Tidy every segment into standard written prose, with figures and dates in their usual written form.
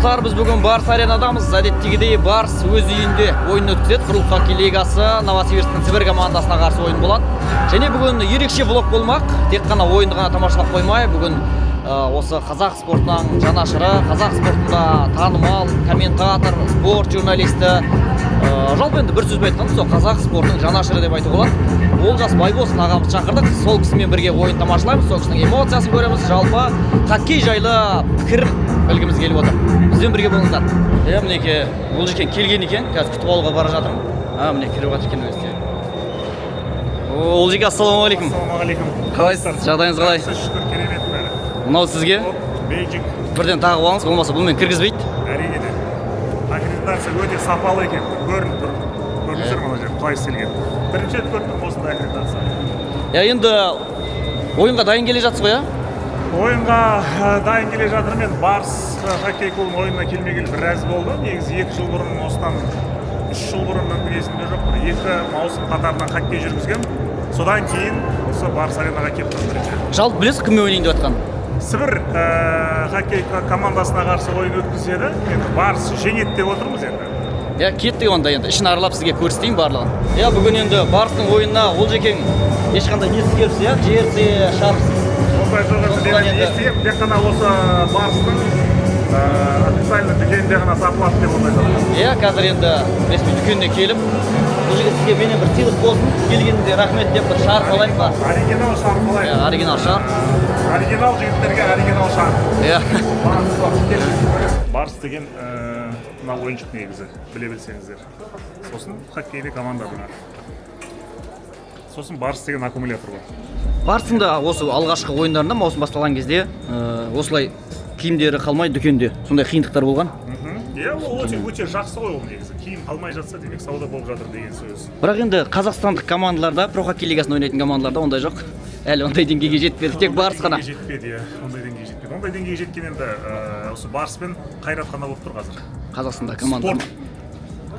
Достар, біз бүгін Барс аренадамыз. Әдеттегідей Барс өз үйінде ойын өткізеді. Құрлық хоккей лигасы Новосибирсктің Сібір командасына қарсы ойын болады. Және бүгін ерекше влог болмақ. Тек қана ойынды ғана тамашалап қоймай, бүгін осы қазақ спортының жанашыры, қазақ спортында танымал комментатор, спорт журналисті, жалпы енді бір сөзбен айтқанда сол қазақ спортының жанашыры деп айтуға болады. Олжас Байбосын ағамызды шақырдық. Сол кісімен бірге ойын тамашалаймыз, сол кісінің эмоциясын көреміз. Жалпы хоккей жайлы пікірін білгіміз келіп отыр. Бізбен бірге болыңыздар. Иә, мінекей Олжеке келген екен, қазір күтіп алуға бара жатырмын. А, міне кіріп жатыр екен өзі де. О, Олжеке, ассалаумағалейкум. Ассалаумағалейкум. Қалайсыз? Жағдайыңыз қалай? Жақсы, шүкір, керемет бәрі. Мынау сізге Бейджик. Бірден тағып алыңыз, болмаса бұнымен кіргізбейді. Әрине де. Аккредитация өте сапалы екен, көрініп тұр. Көрдіңіздер ме, ана жер қалай істелген? Бірінші рет көрдім осындай аккредитация. Иә, енді ойынға дайын келе жатсыз ғой, иә? Ойынға дайын келе жатырмын мен. Барс хоккей клубының ойынына келмегелі біраз болды. Негізі 2 жыл бұрын, осыдан 3 жыл бұрын, мүмкін, есімде жоқ, бір екі маусым қатарынан хоккей жүргізгем. Содан кейін осы Барс аренаға келіп тұрмын бірінші рет. Жалпы білесіз кіммен ойнайын деп жатқанын? Сібір хоккей командасына қарсы ойын өткізеді. Енді Барс жеңеді деп отырмыз енді. Иә, кеттік онда, енді ішін аралап сізге көрсетейін барлығын. Иә, бүгін енді Барстың ойынына Олжекең ешқандай несіз келіпсіз, иә, джерси, шарфсыз. Ондай жоқ енді. Сондықтан Мен енді- естігемін, тек қана осы Барстың официально дүкенінде ғана сатылады деп ондай зат. Иә, қазір енді ресми дүкеніне келіп, бұл жерге сізге менен бір сыйлық болсын, келгеніңізге рахмет деп бір шарф алайын ба? Оригинал шарф Иә, алайық. Оригинал шарф. Оригинал жігіттерге оригинал шарф. Иә. Барс деген мына ойыншық негізі, біле білсеңіздер. Сосын хоккейный команда мына. Сосын Барс деген аккумулятор бар. Барстың да осы алғашқы ойындарында маусым басталған кезде осылай киімдері қалмай, дүкенде сондай қиындықтар болған. Иә, ол өте өте жақсы ғой ол негізі. Киім қалмай жатса, демек сауда болып жатыр деген сөз. Бірақ енді қазақстандық командаларда, про хоккей лигасында ойнайтын командаларда ондай жоқ. Әлі ондай деңгейге жетпеді. Тек Барс қана. Деңгейге жетпеді, иә, ондай деңгейге жетпеді. Ондай деңгейге жеткен енді осы Барс пен Қайрат қана болып тұр қазір. Қазақстанда команда. Спорт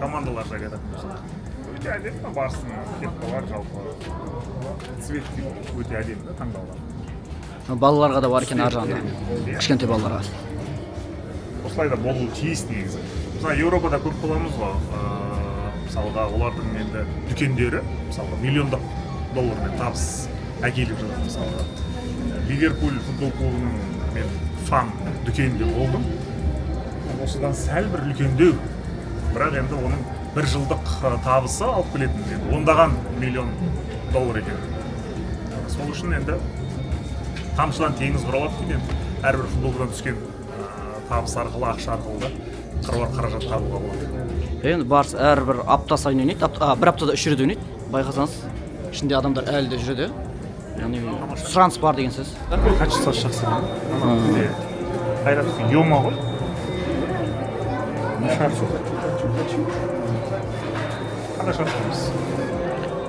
командалар жайлы айтатын болсақ. Өте әдемі Барстың кепкалары, жалпы цвет өте әдемі да таңдаулар. Балаларға да бар екен ар жағында. Кішкентай балаларға. Осылай да болуы тиіс негізі. Мысалы, Еуропада көп боламыз ғой. Мысалға, олардың енді дүкендері, мысалға, миллиондап доллармен табыс әкеліп жатады. Мысалға, Ливерпуль футбол клубының мен фан дүкенінде болдым. Осыдан сәл бір үлкендеу, бірақ енді оның бір жылдық табысы алып келетін енді ондаған миллион доллар екен. Сол үшін енді тамшыдан теңіз құралады дейді. Енді әрбір футболдан түскен табыс арқылы, ақша арқылы да қыруар қаражат табуға болады. Енді Барс әрбір апта сайын ойнайды. Бір аптада үш рет ойнайды. Байқасаңыз, ішінде адамдар әлі де жүреді. Яғни сұраныс бар деген сөз. Качествосы жақсы екен. Ана бізде Қайраттікі Йома ғой. Шарф, қандай шарф аламыз?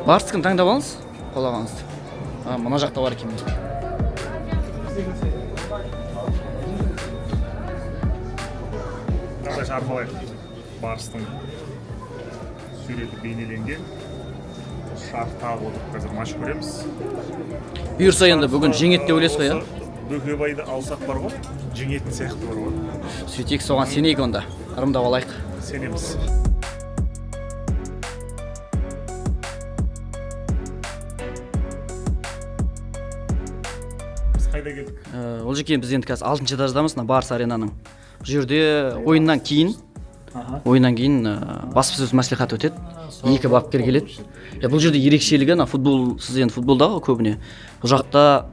Барстікін таңдап алыңыз, қалағаныңызды. А, мына жақта бар екен. Мынандай шарф алайық. Барстың суреті бейнеленген. Осы шарф тағып отырып қазір матч көреміз. Бұйырса, енді бүгін жеңеді деп ойлайсыз ғой, иә? Осы Бөкебайды алсақ бар ғой, жеңетін сияқты бар ғой. Сөйтейік, соған сенейік онда. Ырымдап алайық. Сенеміз. Біз қайда келдік? Олжеке, біз енді қазір алтыншы этаждамыз, мына Барс аренаның. Бұл жерде ойыннан кейін баспасөз мәслихаты өтеді. Екі бапкер келеді. Иә, бұл жерде ерекшелігі ана футбол, сіз енді футболда ғой көбіне. Бұл жақта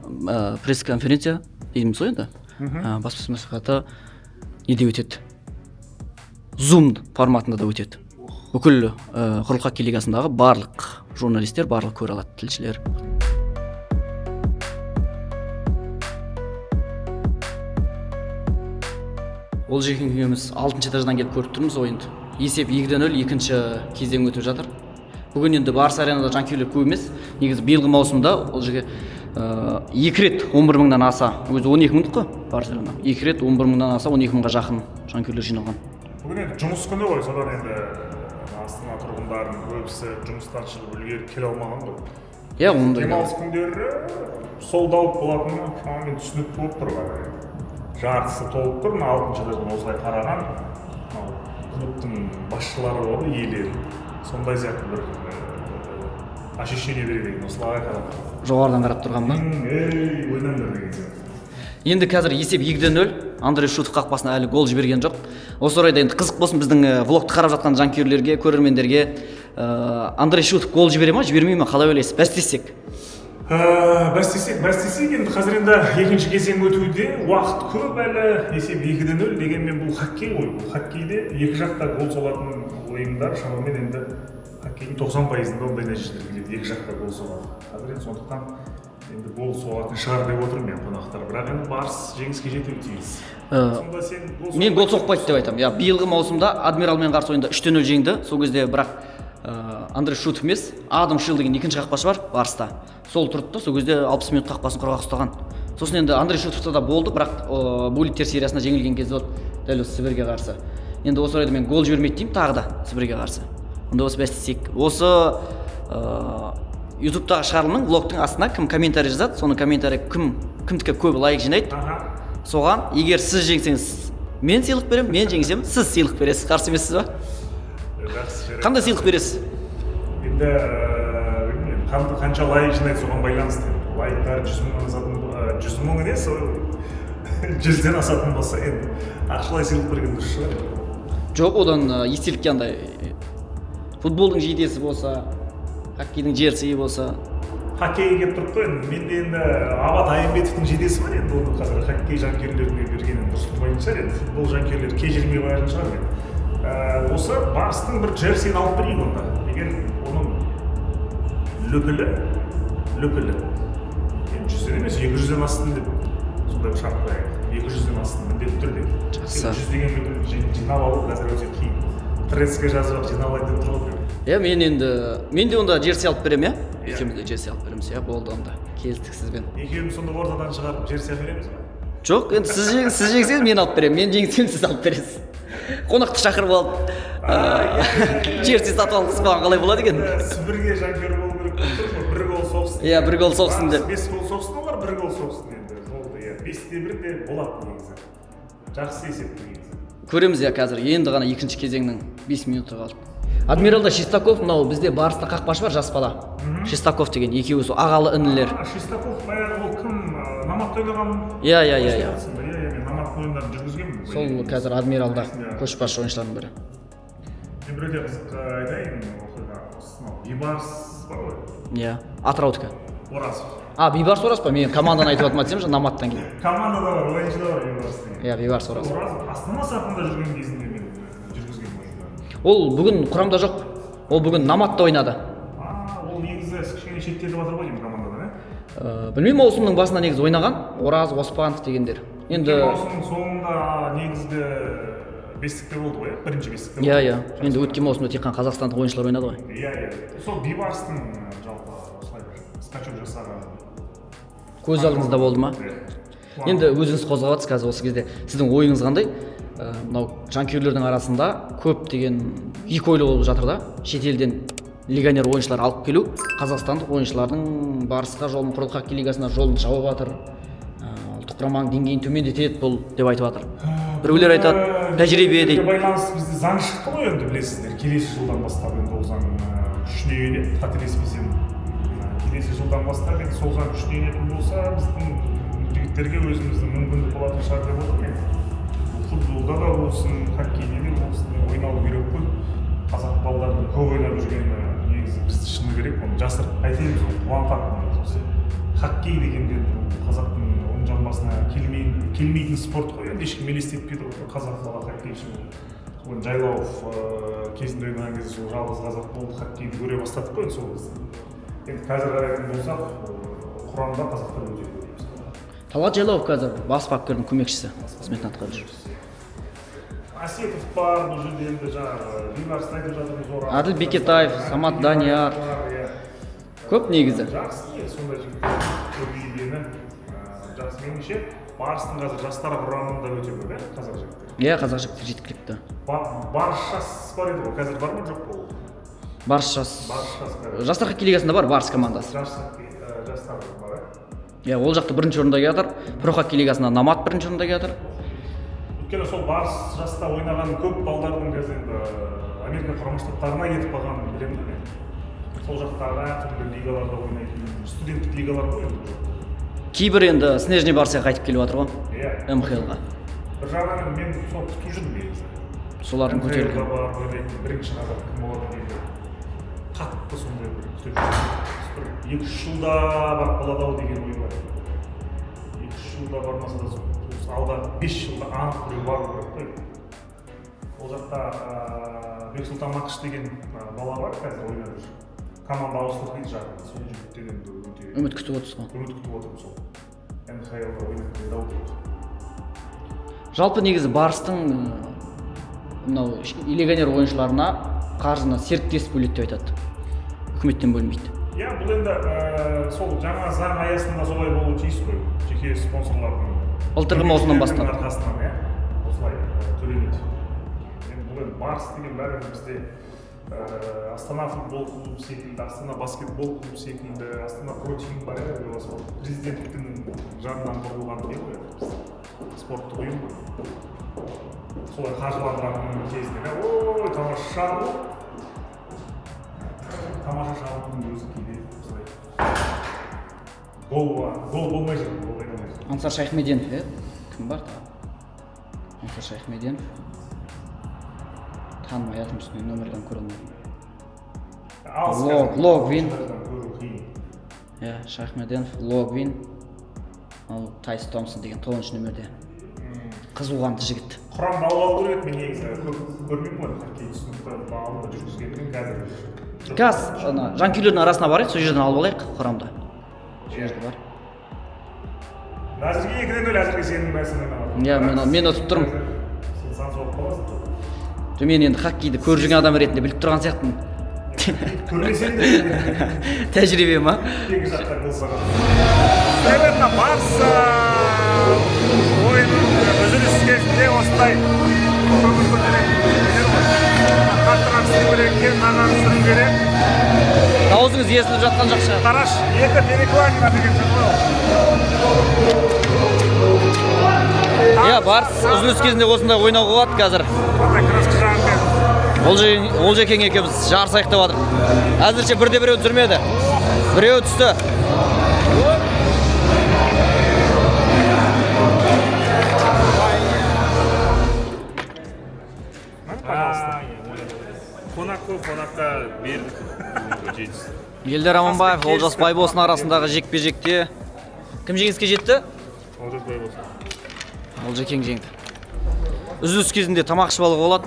пресс-конференция дейміз ғой енді. Баспасөз мәслихаты неде өтеді? Zoom форматында да өтеді. Бүкіл құрлық хоккей лигасындағы барлық журналистер, барлық көре алады, тілшілер. Олжеке екеуміз алтыншы этаждан келіп көріп тұрмыз ойынды. Есеп 2-0, екінші кезең өтіп жатыр. Бүгін енді Барс аренада жанкүйерлер көп емес. Негізі биылғы маусымда ол жерге екі рет 11 мыңнан аса, өзі 12 мыңдық қой Барс арена. Екі рет 11 мыңнан аса, 12 мыңға жақын жанкүйерлер жиналған. Бүгін енді жұмыс күні ғой, содан енді Астана тұрғындарының көбісі жұмыстан шығып үлгеріп келе алмаған ғой. Иә, ондай да. Демалыс күндері sold out болатыны шамамен түсінікті болып тұр қазір. Жартысы толып тұр. Мына алтыншы этаждан осылай қараған, мынау клубтың басшылары болады, иелері, сондай сияқты бір ощущение береді екен осылай қарап. Жоғарыдан қарап тұрған ба? Ей, ойнаңдар деген сияқты. Енді қазір есеп 2-0. Андрей Шутов қақпасына әлі гол жіберген жоқ. Осы орайда енді қызық болсын біздің влогты қарап жатқан жанкүйерлерге, көрермендерге, Андрей Шутов гол жібере ма, жібермей ма, қалай ойлайсыз, бәстессек? Бәстесек, енді қазір енді екінші кезең өтуде, уақыт көп әлі, есеп 2-0. Дегенмен бұл хоккей ғой, бұл хоккейде екі жақта гол соғатын ойындар шамамен енді хоккейдің 90%-ында ондай нәтижелер келеді, екі жақта гол соғады. Қазір енді сондықтан енді гол соғатын шығар деп отырмын мен қонақтар, бірақ енді Барыс жеңіске жетуі тиіс. Сонда сен гол Мен гол соқпайды деп айтамын, иә. Биылғы маусымда Адмиралмен қарсы ойында 3-0 жеңді. Сол кезде бірақ Андрей Шутов емес, Адам Шил деген екінші қақпашы бар Барыста, сол тұрды да, сол кезде 60 минут қақпасын құрғақ ұстаған. Сосын енді Андрей Шутовта да болды, бірақ буллиттер сериясында жеңілген кезде болды, дәл осы Сібірге қарсы. Енді осы орайда мен гол жібермейді деймін тағы да Сібірге қарсы. Онда осы бәстесейік. Осы ютубтағы шығарылымның, влогтың астына кім комментарий жазады, соның комментарий кімдікі көп лайк жинайды, соған, егер сіз жеңсеңіз, мен сыйлық беремін, мен жеңсем, сіз сыйлық бересіз. Қарсы емессіз ба? Жақсы, жарайды. Қандай сыйлық бересіз? Енді білмеймін, қанша лайк жинайды, соған байланысты. Лайктар 100 мыңнан асатын, 100 мың емес, 100-ден асатын болса, енді ақшалай сыйлық берген дұрыс шығар. Жоқ, одан естелікке андай футболдың жейдесі болса, хоккейдің джерсиі болса. Хоккейге келіп тұрып қой енді, менде енді Абат Айымбетовтің жейдесі бар. Енді оны қазір хоккей жанкүйерлеріне берген енді дұрыс болмайтын шығар, енді футбол жанкүйерлері кешірмей қоятын шығар мен. Осы Барыстың бір джерсиін алып берейік онда, егер оның лүпілі енді 100-ден емес, 200-ден ассын деп сондай бір шарт қояйық, 200-ден ассын міндетті түрде. Жақсы. 100 деген лүпіл жинап алу қазір өте қиын, Тредске жазып ақ жинап алайын деп тұр ғой. Иә, мен енді, мен де онда джерси алып беремін, иә. Екеуміз де джерси алып береміз, иә. Болды онда, келістік сізбен. Екеуміз сонда ортадан шығарып джерси алып береміз ба? Жоқ, енді сіз жеңсеңіз, мен алып беремін, мен жеңсем, сіз алып бересіз. Қонақты шақырып алып, джерси сатып алғызып алған қалай болады екен? Сібірге жанкүйер болу керек болып тұр ғой, бір гол соқсын. Иә, бір гол соқсын деп. Барыс бес гол соқсын, олар бір гол соқсын, енді болды, иә, 5-1 де болады негізі, жақсы есеп негізі. Көреміз, иә. Қазір енді ғана екінші кезеңнің 5 минуты қалды. Адмиралда Шестаков, мынау бізде Барыста қақпашы бар, жас бала, Шестаков деген, екеуі сол ағалы інілер. А, Шестаков баяғы ол кім, Номадта ойнаған? Иә. Иә, мен Номадтың ойындарын жүргізгенмін. Сол қазір Адмиралда Иә. көшбасшы ойыншылардың бірі. Мен бір өте қызық айтайын оқиға. Осы мынау Бейбарыс бар ғой. Иә, Атыраудікі. Оразов. А, Бейбарыс Ораз па? Мен команданы айтып жатырмын десем, Номадтан кейін. Командада бар, ойыншы да бар Бейбарыс деген. Иә, Бейбарыс Оразов. Оразов Астана сапында жүрген кезінде мен жүргізген ойындарын. Ол бүгін құрамда жоқ, ол бүгін Номадта ойнады. А, ол негізі кішкене шеттетіп жатыр ғой деймін командадан, иә? Білмеймін, маусымның басында негізі ойнаған Ораз, Оспанов дегендер енді. Маусымның соңында негізгі бестікте болды ғой, иә, бірінші бестікте Иә. болды. Иә, енді өткен маусымда тек қана қазақстандық ойыншылар ойнады ғой. Иә, сол Бейбарыстың жалпы осылай бір скачок жасаған Көз алдыңызда болды ма? Иә. Енді өзіңіз қозғап жатсыз қазір, осы кезде сіздің ойыңыз қандай? Мынау жанкүйерлердің арасында көптеген екі ойлы болып жатыр да: шетелден легионер ойыншылар алып келу қазақстандық ойыншылардың Барысқа жолын, құрлық хоккей лигасына жолын жауып жатыр, ұлттық құраманың деңгейін төмендетеді бұл деп айтып жатыр. Біреулер айтады, тәжірибе дейді. Байланысты бізде заң шықты ғой енді, білесіздер, келесі жылдан бастап енді ол заң күшіне енеді, қателеспесем. Келесі жылдан бастап енді сол заң күшіне енетін болса, біздің жігіттерге өзіміздің мүмкіндік болатын шығар деп отырмын. Енді футболда да болсын, хоккейде де болсын, ойнау керек қой. Қазақ балдарының көп ойнап жүргені негізі бізді, шыны керек, оны жасырып қайтеміз, ол қуантады негізі. Осы хоккей дегенде енді бұл қазақтың оң жамбасына келмейтін спорт қой енді, ешкім елестетпейді ғой қазақ бала хоккейші болып. Сол Жайлауов кезінде ойнаған кезде сол жалғыз қазақ болды, хоккейді көре бастадық қой енді сол кезде. Енді қазір қарайтын болсақ, құрамда қазақтар өте көп мысалы. Талғат Жайлауов қазір бас бапкердің көмекшісі қызметін атқарып жүр. Әсетов бар бұл жерде, енді жаңағы Бейбарысты айтып жатырмыз, Ораз. Әділ Бекетаев, Самат Данияр. Бар, иә. Көп негізі. Жақсы негізі, сондай жігіттер көбейгені жақсы. Меніңше, Барыстың қазір жастар құрамында өте көп, иә, қазақ жігіттері. Иә, қазақ жігіттер жеткілікті. Барыс жас бар еді ғой, қазір бар ма, жоқ па ол? Барыс жас. Барыс жас қазір. Жастар хоккей лигасында бар Барыс командасы. Жас жастар бар, иә. Иә, ол жақта бірінші орында келе жатыр. Про хоккей лигасында Номад бірінші орында келе жатыр. Өйткені сол Барыс жаста ойнаған көп балдардың қазір енді Америка Құрама Штаттарына кетіп қалғанын білемін да мен. Сол жақтағы әртүрлі лигаларда ойнайтын, студенттік лигалар ғой енді бұл жақта. Кейбір енді Снежный Барсқа қайтып келіп жатыр ғой. Иә. МХЛ-ға. Бір жағынан мен сол күтіп жүрмін негізі. Солардың МХЛ-да көтерілген. барып ойнайтын бірінші қазақ кім болады деген қатты сондай бір күтіп жүрмін. Бір 2-3 жылда барып қалады ау деген ой бар. 2-3 жылда бармаса да, осы алдағы 5 жылда анық біреу бару керек қой. Ол жақта Бексұлтан Мақыш деген бала бар, қазір ойнап жүр. Команда ауыстырды дейді жақында. Сол жігіттен енді өте Үміт күтіп отырсыз ғой. Үміт күтіп отырмын, сол НХЛ-да ойнап келеді ау деп. Жалпы негізі Барыстың мынау легионер ойыншыларына қаржыны серіктес бөледі деп айтады. Үкіметтен бөлмейді. Иә, бұл енді сол жаңа заң аясында солай болуы тиіс қой. Жеке спонсорлардың Былтырғы маусымнан бастап. арқасынан, иә, осылай төленеді. Енді бұл енді Барыс деген бәрібір бізде Астана футбол клубы секілді, Астана баскетбол клубы секілді, Астана Про Тим бар, иә, сол президенттің жанынан құрылған не ғой енді, біз спорттық ұйым ғой. Солай қаржыландыратын кезінде, ой, тамаша ғой. Тамаша шабуылдың өзі кейде осылай гол гол болмай жүр, гол айналмай жүр. Ансар Шайхмеденов, иә? Кім бар тағы? Ансар Шайхмеденов. Танымай жатырмын, үстінен нөмірден көре алмадым. Алыс қазір. Логвин. Көру қиын. Иә, Шайхмеденов, Логвин. Ал Тайс Томпсон деген 9-нұмерде. Қызуқанды жігіт. Құрамды алып алу керек еді. Мен негізі көп көрмеймін ғой хоккей, түсінікті, алдында жүргізгенмен қазір. Қазір ана жанкүйерлердің арасына барайық, сол жерден алып алайық құрамды. Сол жерде бар. Әзірге 2-де 0, әзірге сенің бәсің ойнап. Иә, мен ұтып тұрмын. Сен сан соғып қаласың. Жоқ, мен енді хоккейді көріп жүрген адам ретінде біліп тұрған сияқтымын. Көрмесең де. Тәжірибе ма? Екі жақта гол соғады. Наверное, Барс ойынның үзіліс кезінде осындай көңіл көтеретін нелер ғой. Қаттырақ түсіру керек, кең мағынаны түсіру керек. Дауысыңыз естіліп жатқан жоқ шығар. Қараш, екі перекладина деген сөз ғой ол. Иә, Барс үзіліс кезінде осындай ойнауға болады қазір. Қандай краска жағымен. Олжекең екеуміз жарысайық деп жатыр. Әзірше бірде біреу түсірмеді. Біреу түсті. Пожалуйста. Қонақ қой, қонаққа бердік жетісі. Елдар Аманбаев, Олжас Байболсын арасындағы жекпе-жекте кім жеңіске жетті? Олжас Байболсын. Олжекең жеңді. Үзіліс кезінде тамақ ішіп алуға болады.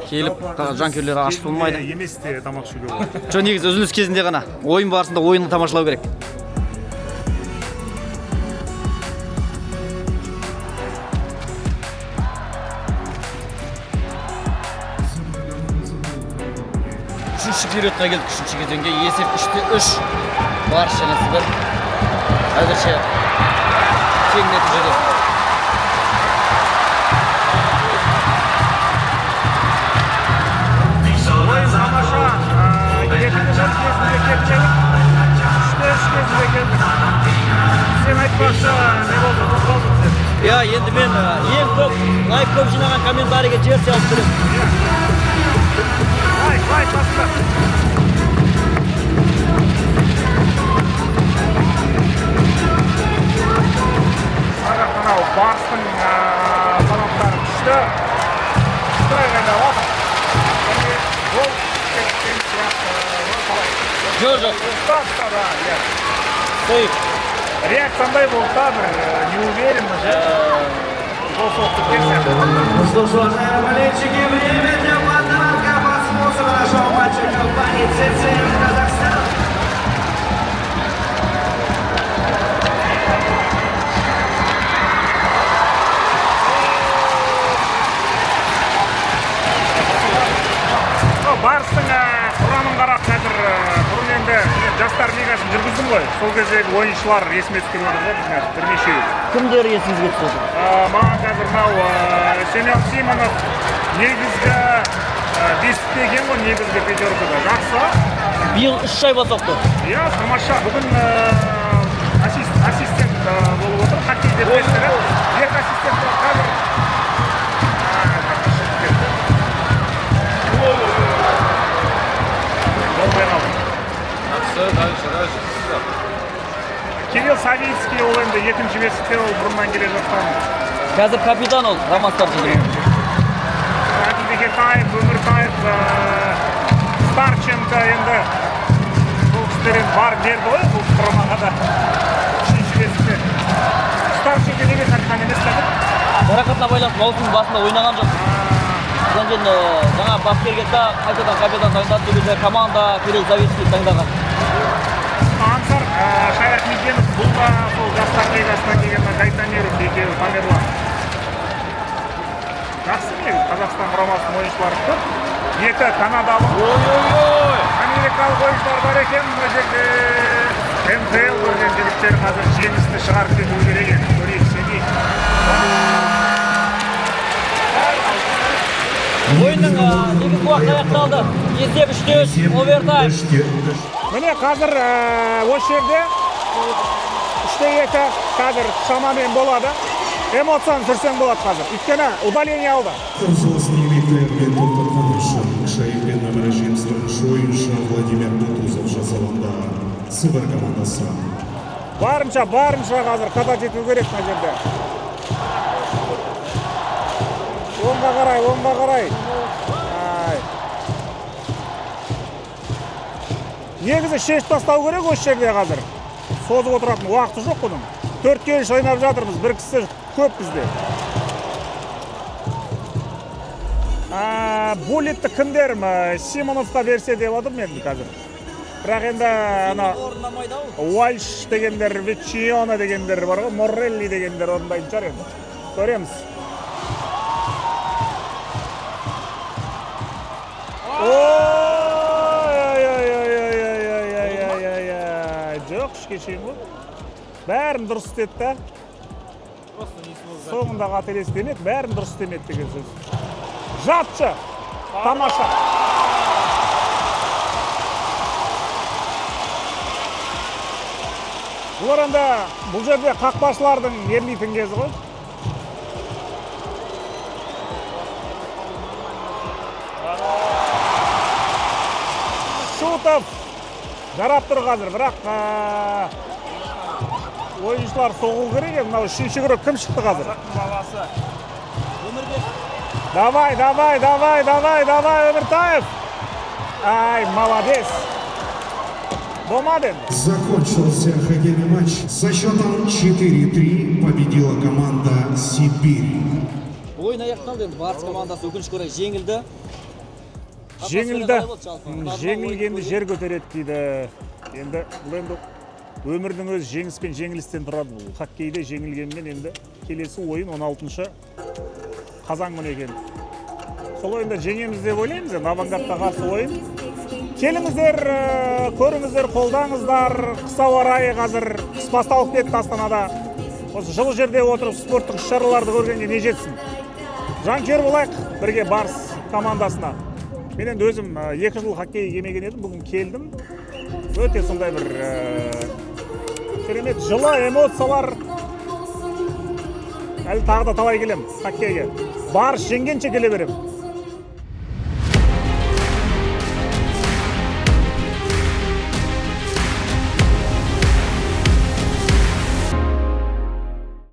Келіп жанкүйерлер аш болмайды. Емес те, тамақ ішуге болады. Жоқ, негізі үзіліс кезінде ғана. Ойын барысында ойынды тамашалау керек. Үшінші периодқа келдік, үшінші кезеңге. Есеп 3-те 3. Барыс және Сібір. Әзірше тең нәтижеде. Ойын тамаша. 2-де 0 кезінде кеткен. 3-те 3 кезінде келдік. Сен айтпақшы, не болды, ұтып қалдың сен. Иә, енді мен ең көп лайк көп жинаған комментарийге джерси алып беремін. Лайк, лайк басыңдар. Ар жақта мынау Барыстың фанаттары күшті. Күшті айғайлап жатыр. Және гол кеткен сияқты. Қалай? Жоқ, жоқ. Ұстап ұстады, иә. Сейф. Реакция андай болды да, бір неуверенно же. Гол соғып кеткен сияқты. Ну что ж, уважаемые болельщики, время для подарка по спонсору нашего матча компании CCM Казахстан. Мынау Барыстың құрамын қарап қазір, бұрын енді мен жастар лигасын жүргіздім ғой, сол кездегі ойыншылар есіме түсіп келіп отыр да біздің қазір бірнешеуі. Кімдер есіңізге түсіп отыр? Маған қазір мынау Семен Симонов негізгі бестікте екен ғой, негізгі пятеркада, жақсы. Биыл үш шайба соқты. Иә, тамаша. Бүгін ассист Ассистент болып отыр хоккейде, білесіздер, иә? Екі ассистент бар қазір. А, шығып кетті. Болмай қалды. Жақсы, дальше, дальше. Кирилл Савицкий, ол енді екінші бестікте, ол бұрыннан келе жатқан. Қазір капитан ол, Роман Старченко. Әділ Бекетаев, Өміртаев, Старченко, енді бұл кісілер енді бар берді ғой бұл құрамаға да. Үшінші бестікте Старченко неге капитан емес қазір? Жарақатына байланысты маусымның басында ойнаған жоқ. Содан кейін жаңа бапкер келді да, қайтадан капитан таңдады. Сол кезде команда Кирилл Савицкий таңдаған. Ансар Шаяхмеденов, бұл да сол жастар лигасынан келген Гайтамиров, екеуі, Тамерлан. Жақсы негізі, Қазақстан құрамасының ойыншылары көп. Екі канадалық, Ой-ой-ой! америкалық ойыншылар бар екен мына жерде. НХЛ көрген жігіттер қазір жеңісті шығарып кету керек еді. Көрейік, сенейік. Ойынның негізгі уақыты аяқталды. Есеп 3-3, овертайм. Міне, қазір осы жерде 3-2 қазір шамамен болады. Эмоцияны сүрсең болады қазір, өйткені удаление алды. Қосылысын еңбектерімен тоқтатқан үшін шайбен нөмірі 71 ойыншы Владимир Бутузов жазаланды. Сібір командасы. Барынша, барынша қазір катать ету керек мына жерде. Оңға қарай, оңға қарай. Ай. Негізі шешіп тастау керек осы жерде қазір. Созып отыратын уақыты жоқ бұның. 4-3 ойнап жатырмыз, бір кісі көп бізде. Буллетті кімдер Симоновқа берсе деп жатырмын енді қазір. Бірақ енді ана Орындамайды ау. Уальш дегендер, Вичиона дегендер бар ғой, Морелли дегендер орындайтын шығар енді. Көреміз. Ой, ой, ой, ой, ой, ой, ой, ой, ой, ой. Жоқ, үшке шейін ғой. Бәрін дұрыс істеді да. Соңында қателесті, демек, бәрін дұрыс істемеді деген сөз. Жатшы! Тамаша! Бұлар енді бұл жерде қақпашылардың ерлейтін кезі ғой. Шутов жарап тұр қазір, бірақ ойыншылар соғу керек енді. Мынау үшінші игрок кім шықты қазір? Баласы. Өмірбек. Давай, давай, давай, давай, давай, Өміртаев! Ай, молодец! Болмады енді. Закончился хоккейный матч. Со счетом 4-3 победила команда «Сибирь». Ойын аяқталды енді. Барыс командасы, өкінішке орай, жеңілді. Жеңілді. Қалай болды жалпы? Жеңілгенді жер көтереді дейді. Енді бұл енді өмірдің өзі жеңіс пен жеңілістен тұрады бұл. Хоккейде жеңілгенмен, енді келесі ойын 16 қазан күні екен. Сол ойында жеңеміз деп ойлаймыз енді, Авангардқа қарсы ойын. Келіңіздер, көріңіздер, қолдаңыздар. Қыс ауа райы қазір, қыс басталып кетті Астанада. Осы жылы жерде отырып спорттық іс шараларды көргенге не жетсін? Жанкүйер болайық бірге Барыс командасына. Мен енді өзім 2 жыл хоккей келмеген едім, бүгін келдім. Өте сондай бір керемет жылы эмоциялар. Әлі тағы да талай келем хоккейге. Барыс жеңгенше келе беремін.